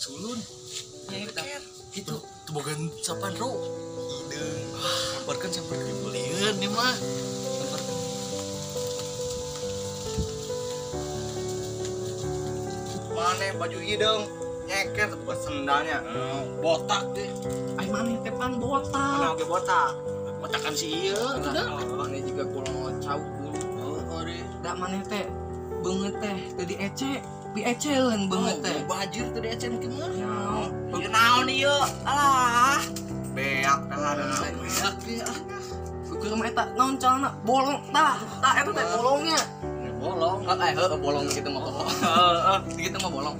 Sulun. Nyeker. Itu tebogan sapan ro. Hideung. Samperkeun samperkeun bulieun ieu mah. Samperkeun. Mane baju hideung nyeker teh sendalnya. Botak deh. Ai maneh teh pan botak. Mana oge botak. Botakan si ieu atuh da. Maneh juga kolong cau bulu. Heeh deh. Da maneh teh beungeut teh teu diece, dieceun beungeut teh. Bajir teu diecen kumaha? Ieu naon ieu? Alah. Beak tah beak ge ah. Ukur mah eta naon calana bolong tah. Tah eta teh bolongnya. Bolong. Eh heuh bolong kitu mah. Heeh, kitu mah bolong.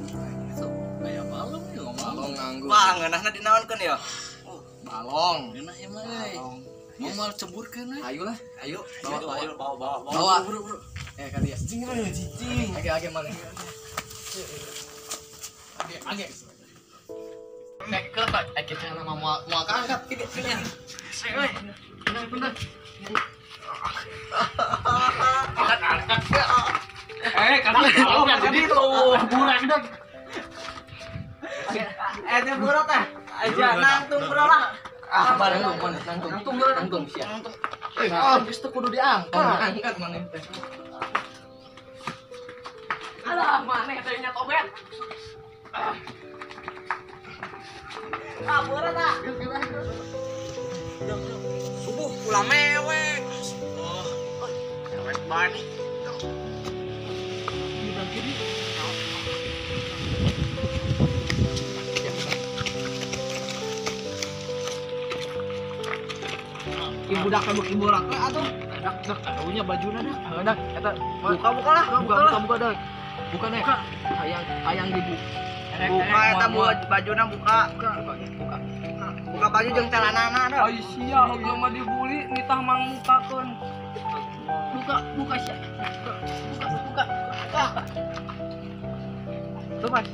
Kayak balong ieu mah. Balong nganggur. Wah, ngeunahna dinaonkeun ya? Oh, balong. Ngeunah ieu mah euy. Mau mal ceburkeun euy. Ayo lah, ayo. Bawa, bawa, bawa, bawa. Bro, bro. Eh, ka dia. Cicing euy, cicing. Age-age maneh. Age, age. Nek keur tak age cenah mah moal moal kaangkat kieu sini. Euy. Bentar, bentar. Eh, kan balong jadi tuh. Burak dah. Eh, teh burak teh. Aja nangtung bro lah. Ah, bareng nangtung, nangtung, nangtung sia. Ah, geus teu kudu diangkat. Angkat maneh teh. Alah, maneh teh nya tobet. Ah, burak tah. Subuh ulah mewek. Oh, mewek bani. Ibu dak ibu borak we atuh. Dak dak taunya bajuna dak. Heuh dak eta buka buka lah, buka buka buka dak. Buka nek. Hayang hayang dibu. Buka eta bajuna buka. Buka buka. Buka baju jeung celanana dak. Ai sia ieu mah dibuli nitah mangmukakeun. Buka buka sia. Buka buka buka. Tuh Mas.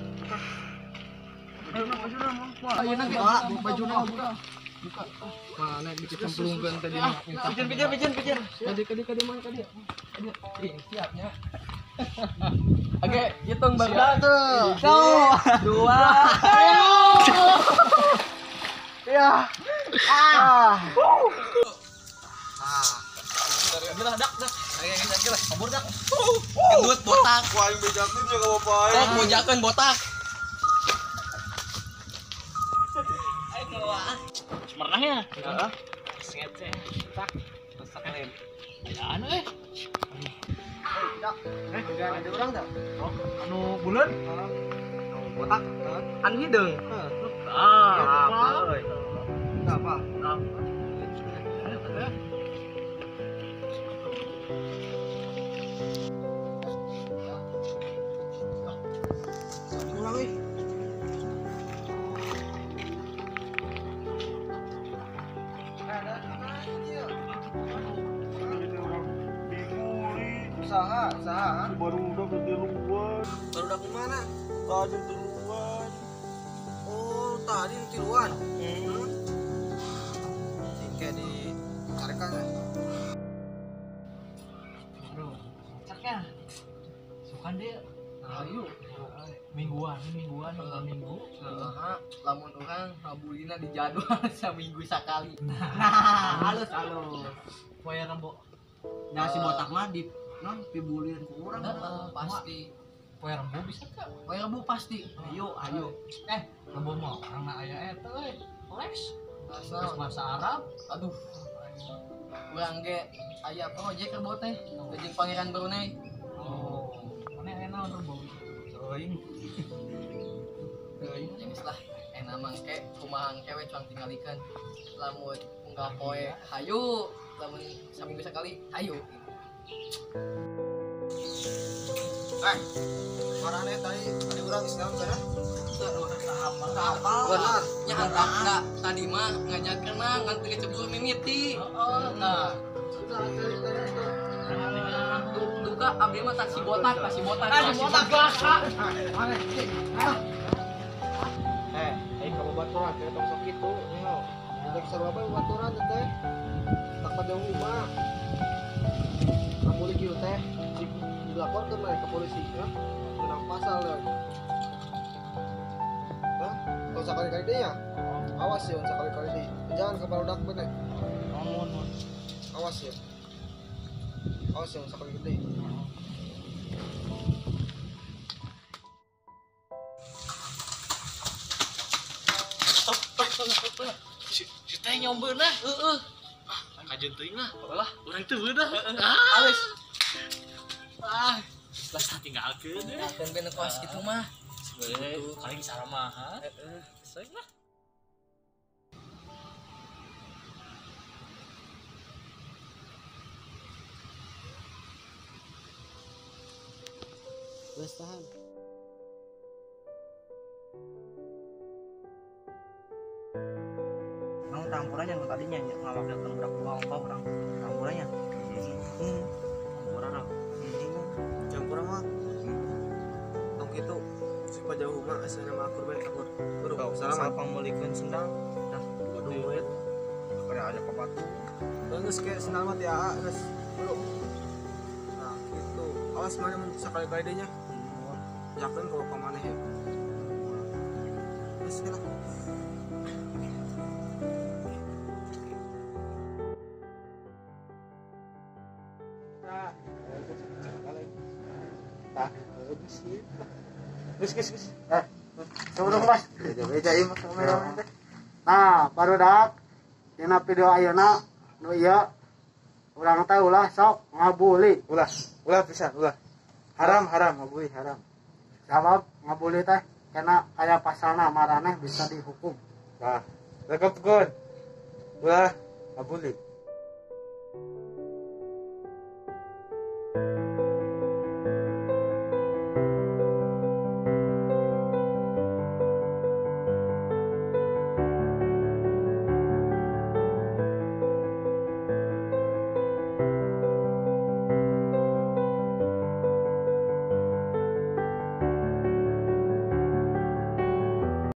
Bajuna bajuna mah. Ayeuna ge bajuna buka. Buka. Mana dicemplungkeun tadi mah. Pijeun pijeun pijeun pijeun. Kadi kadi kadi mana kadi. Kadi. Ih, siapnya. Oke, hitung bang. 1 2 Ya. Ah. Ah. Gila dak dak. Ayo gila, kabur dak. Gendut botak. Wah, aing bejakeun ya ka bapak aing. Sok bojakeun botak. Aing bawa. Semerenahnya. Heeh. Sengete. Tak. Masak lain. Ayaan euy. Eh, ada urang tah? Oh, anu buleun? Anu botak. Anu hideung. Heeh. Ah, apa euy? Apa? Ulang euy. Usaha, usaha. Baru udah ketiluan. Baru udah kemana? Tadi tiluan. Oh, tadi tiluan. Kayak di tarikan ya. Bro, caknya. Sukan dia. Ayo. Mingguan, mingguan, malam minggu. Heeh, lamun urang Rabulina di jadwal saminggu sakali. Nah, halus halus. Poe Rebo. Nah, si botak mah di non pibulin ku urang. Heeh, pasti. Poe Rebo bisa teu? Poe Rebo pasti. Ayo, ayo. Eh, Rebo mah urang na aya eta euy. Les. Asal Les bahasa Arab. Aduh. Urang ge aya project Rebo teh jeung Pangeran Brunei. Oh, mana aya naon Rebo? Teuing. Teuing geus lah. Enak mah engke kumaha engke we cuang tingalikeun. Lamun unggal poe hayu, lamun saminggu sakali hayu. Eh, marane tadi tadi urang geus naon cenah? Apa? Benar. Nya antap da tadi mah ngajak renang ngan teu kecebur mimiti. Heeh, nah. Duka abdi mah taksi botak, taksi botak. Ah, si botak. Eh, aing ka babaturan teh tong sok kitu. Rek sarua bae babaturan teh. Tak pada imah. Kamu kieu teh dilaporkeun mah ke polisi ya. Menang pasal deh. Hah? Sakali-kali deui nya. Awas ya sakali-kali deui. Jangan ke barudak bener. Mohon mohon. Awas ya. Awas ya sakali deui. Stop, stop, stop, stop. Si teh nyombeun lah. Heeh. Ah, kajeun teuing lah. Lah, urang teu beunah. Ah, alus. Ah, lah tinggalkeun. Tinggalkeun bener kos kitu mah. Sebenarnya paling saramaha. Heeh, sesuai lah. Wes tahan. Nang tampurannya nu tadinya ngawakilkeun budak ongkoh urang tampurannya. Tampuran urang. Campur mah. Tong kitu supaya jauh mah asana mah akur bae akur. Bro, salam pangmeulikeun sendal. Nah, duit. Kada aja ka batu. Geus kayak sendal mah ti aa geus. Bro. Nah, gitu. Awas mana mun sakali-kali deui nya. Yakin kalau ka maneh ya. Geus lah. Geus geus geus. Sebelum Mas. Beda-beda ieu mah kamera teh. Nah, barudak dina video ayeuna nu ieu urang teh ulah sok ngabuli. Ulah, ulah pisan, ulah. Haram, haram ngabuli, haram. Sabab ngabuli teh kena aya pasalna maraneh bisa dihukum. Nah, lekepkeun. Ulah ngabuli.